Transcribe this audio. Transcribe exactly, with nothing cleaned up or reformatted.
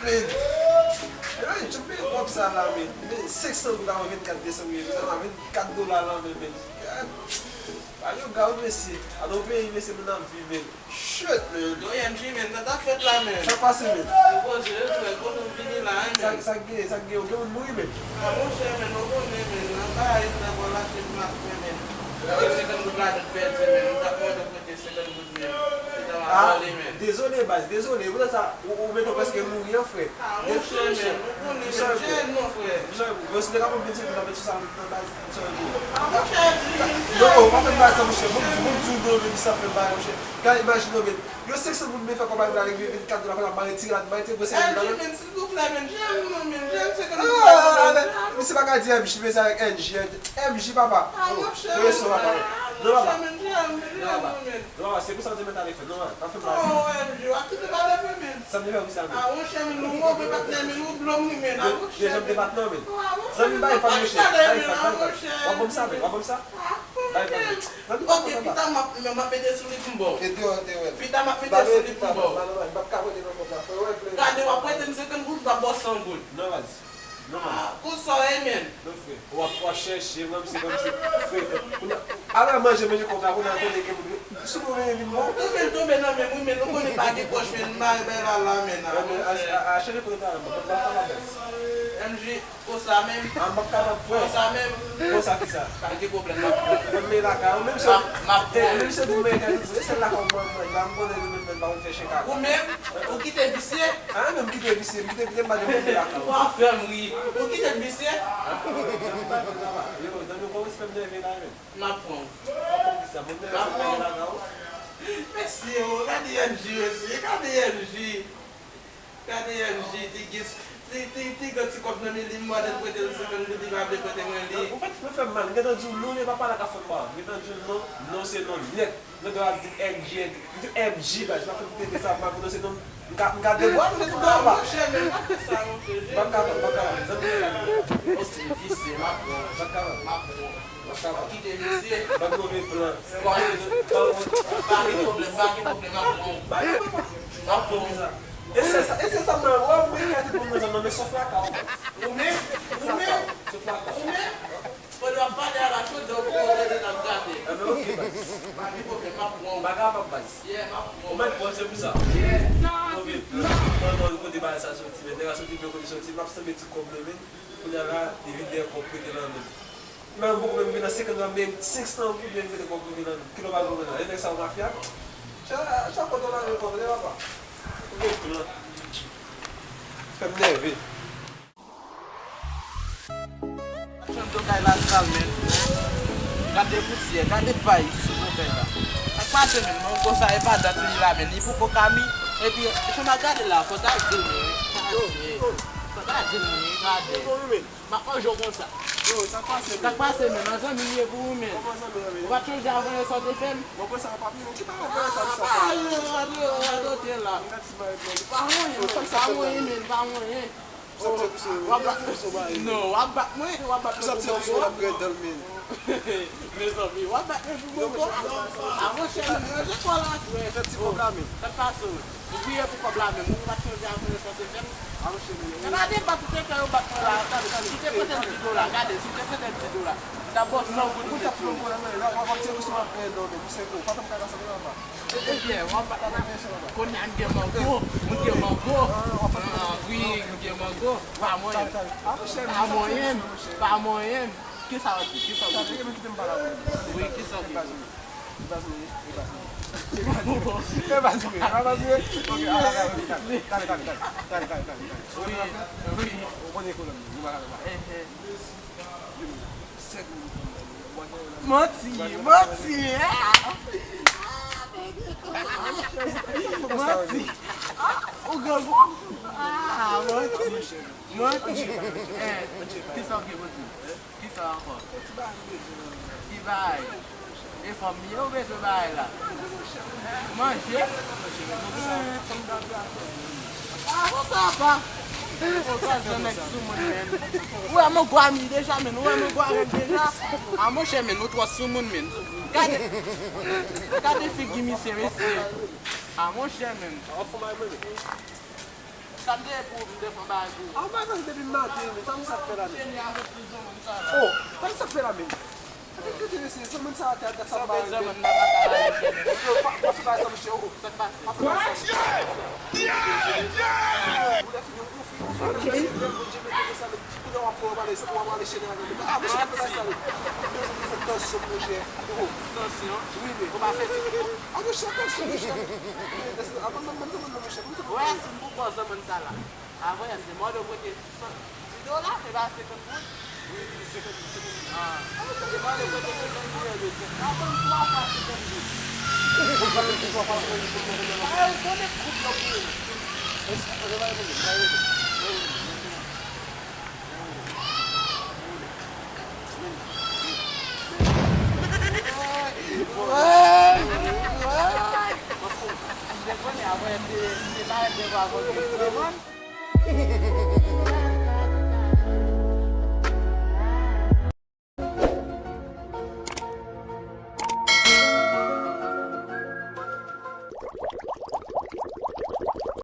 Men, men, men, men, men, men, senk san goud avan vennkat desanm, men, sa va vennkat dola lan men, men. Pa yoga, wi, mesye. Adan yon peyi, mesye, moun ap viv, men. Shit, man. Yo, M J, man, sa t ap fèt la, man? Sa k pase, man? Yo poze, yo frè, kote w vini la, hein, man? Sa, sa k gen, sa k gen, ou gen moun mouri, man? Ah, monchè, man, ou konnen, man, nan bagay sa, bò lache m ap fè, man. Yo, senkant goud la, tout pèdi, man. M t ap mande w prete senkant goud, man. Ou ta va vòlè, man. Dezole, baz, dezole. Ou nan sa, ou, ou mete w prèske mouri an, frè. Ah, monchè, men, ou konnen, men, jèn non, frè. Monchè, yo, si te ka pran vennsenk goud la, met sou sa, nan baz, monchè, yo. Ah, monchè, non, pa fè m bagay sa, monchè. Bon, bon, bon, non, men, sa fè m bagay, monchè. Gade, imajine w, men, yo, senk san goud, men, fè kòb la, rive vennkat dola, fè la, mare ti rad, mare ti gwo sèl la, men. M J, men, silvouplè, men, jèn non, men, jèn senkant goud la, men. Misye pa ka di M J, men, se avèk N J, M J, papa. Ah, monchè, men, ah, monchè, men, jèn, jèn non, men. Non, se pou sa w te mèt ale fè. Non, pa fè m bagay sa. Oh, M J, w ap kite m ale fè, men. Sa m te fè pou sa, men? Ah, monchè, men, nou wè, patnè, men, nou blo m, men, ah, monchè, men. Zanmi, bay fòk, monchè. Bay fòk, bay fòk. W ap ban m sa, men, w ap ban m sa. Bay fòk, men. Zanmi, pa konsa, pa. Ok, pita, m ap, m ap mete sou li pou m ba w. E deyò, deyò. Pita, m ap mete sou li pou m ba w. Gade, w ap prete m senkant goud, m ap ba w san goud. Non, baz. Non, baz. Ah, konsa w ye, men. Non, frè. W ap, w ap chèche, mwen, se kòmsi, frè, kounye a, alò manje, manje kòb la, kounye a, tande gen moun, sou mwen, vin bon. Tonbe, tonbe nan men m, wi, men nou konnen pa gen pòch, men, m mare bay la, la, men, a, men, a, a, a, chanje kote ta, m ap, m ap, m ap, M J, konsa menm. A, m p ap kapab, frè. Konsa menm. Konsa kisa? Pa gen pwoblèm, m ap pran. Mwen, men lakay, ou menm se, m ap, m ap pran. Menm se di mwen, e sèl lakay mwen, mwen, la, m konnen nou menm, menm, pa konn fè chen kaka. Ou menm? Ou kite visye? A, men m kite visye, m kite, kite m pa gen moun lakay. Ou ap fè m ri. Ou kite visye? Yo, zanmi, kòman se fè m nève la, men? M ap pran w. M ap pran kisa? Mwen nève se m nève lakay ou? Mesye, o, gade M J, mesye, gade M J. Gade M J, ti gis, ti, ti, ti gen ti kòb nan men li, m mande l prete l senkant goud, li pa vle prete mwen li. Ou fè, ou fè m mal, m gentan di w non, li pa pale ak afè m pa. M gentan di w non, non se non nèt. Nèg yo ap di M J, M J, baz, pa fè m tete sa, m pa konnen se non, m ka, m ka debwa, m te tou bò la. Monchè, men pa fè sa, monchè. M p ap kapab, m p ap kapab. Zanmi, m p ap kapab. Osi visye, m ap pran. M p ap kapab. M ap pran. M p ap kapab. Kite visye. Ban move plan. Bon, pa gen pwoblèm, pa gen pwoblèm, m ap pran. M ap pran. E se sa, e se sa, man, wè, mwen, kati pou mwen, zanmi, men sòf lakay ou. Ou menm, ou menm, ou menm. Pandan w ap pale a la chaudière, ou poko tande n ap gate. Enben, oke, baz. Pa gen pwoblèm, m ap pran w. M pa kapab, baz. Yeah, m ap pran w. Ou mèt pran, se pou sa. Yeah. Move plan. Pandan w kote bagay sa soti, men nèg la soti, men kote soti, m ap sanble ti kòb nan men. Kounye a la, li vin dèyè kòb prete lan men. Men m poko menm vin nan senkant lan, men senk san goud men m mete kòb prete lan men. Kilo pa gwo menm nan. E nèg sa yo mafya. Chak, chak kote w la, men kòb, papa. Ou gen plan. Fè m nève. Machann do kay la sal, men. Gade pousyè, gade pay sou do kay la. Sa k pase, men? Mango sa, e pa dat li la, men. Li poko ka mi. Epi, jan m ap gade la, fò ta di l, men. Fò ta di l, men. Gade. M ap manje w konsa. Yo, sa k pase, men? Sa k pase, men? An zanmi m ye pou ou, men. Kòman zanmi, zanmi? Ou pa t chonje avanyè sa w te fè m? Mwen konsa, papa, men ki pa avanyè sa, sa? Ah, yo, yo, yo, yo, yo, te la. Mwen ti bay, men. Pa moyen, men. Pa moyen, men. Pa moyen. Sa te pise, w ap bat mwen. Non, w ap bat mwen, w ap bat mwen pou mwen. Sa te pise, w ap grenn dan l, men. Mezanmi, w ap bat mwen pou mwen. A, monchè, manje kò la, frè. Fè ti kòb la, men. Sa k pase w? Ou priye pou kòb la menm, ou pa t sonje avanyè sa w te fè m? A, monchè, men. E pa de bat ou te fè yo bat mwen la. Gade, gade, gade. Si w te pote m di dola, gade, si w te pote m di dola, m t ap ba w san goud. Ou t ap pran m nan men, w ap tire sou m ap pèdi, men, pou senk goud. Pa t ap ka sa, papa. Ebyen, w ap bat la. Kounye a m gen mango, m gen mango. Ah, wi, m gen mango. Pa moyen. Pa moyen. Pa moyen. Kisa w di? Kisa w di? Wi, kisa w di? Wi, wi. Manti, manti, ah! Manti. Ah, ou grangou. Ah, manti. Manti. Eh, kisa w gen pou di? Kisa ankò? Ki bagay? E fanm li ye ou bezwen bagay la? Manje? Ah, konsa pa. Ou pa jwenn nèg sou moun, menn. Ou wè mango a mi deja, menn. Ou wè mango a rèd deja. Ah, monchè, menn, ou twò sou moun, menn. Gade. Gade figi misye, mesye. Ah, monchè, menn. Sa m te ye pou ou, m te fè yon bagay pou ou. Ah, bagay depi maten, men sa m sa fè la menm. Oh, sa m sa fè la menm. Gade, gade mesye, zanmann sa a te al dat sa bagay. Zanmann nan pa ka ale chèlè. Yo, pa, pa fè bagay sa, mesye, oh. Sa k pase? Pa fè bagay sa, mesye. Ou lè fini, ou fini, ou fini, mesye, Bondye mete mesye, kounye a w ap pran, w ap ale, w ap ale chèlè avè l. Ah, mesye, pa fè bagay sa, mesye. Mesye, tansyon, monchè. Oh. Tansyon? Wi, men. Ou pa fè fini, non? Ah, mesye, tansyon, mesye. Wè, si m pou pran zanmann sa la. Avan yè, m te mande w prete san, di dola, se pa senkant goud? Wi, senkant goud, senkant goud. Ah. M te mande w prete senkant goud, e de senkant. Avan m twa fwa senkant goud. Ou pa mete twa fwa senkant goud pou mwen. Ah, konnen goud yo pou mwen. Eske, e, pa reponn, pa reponn.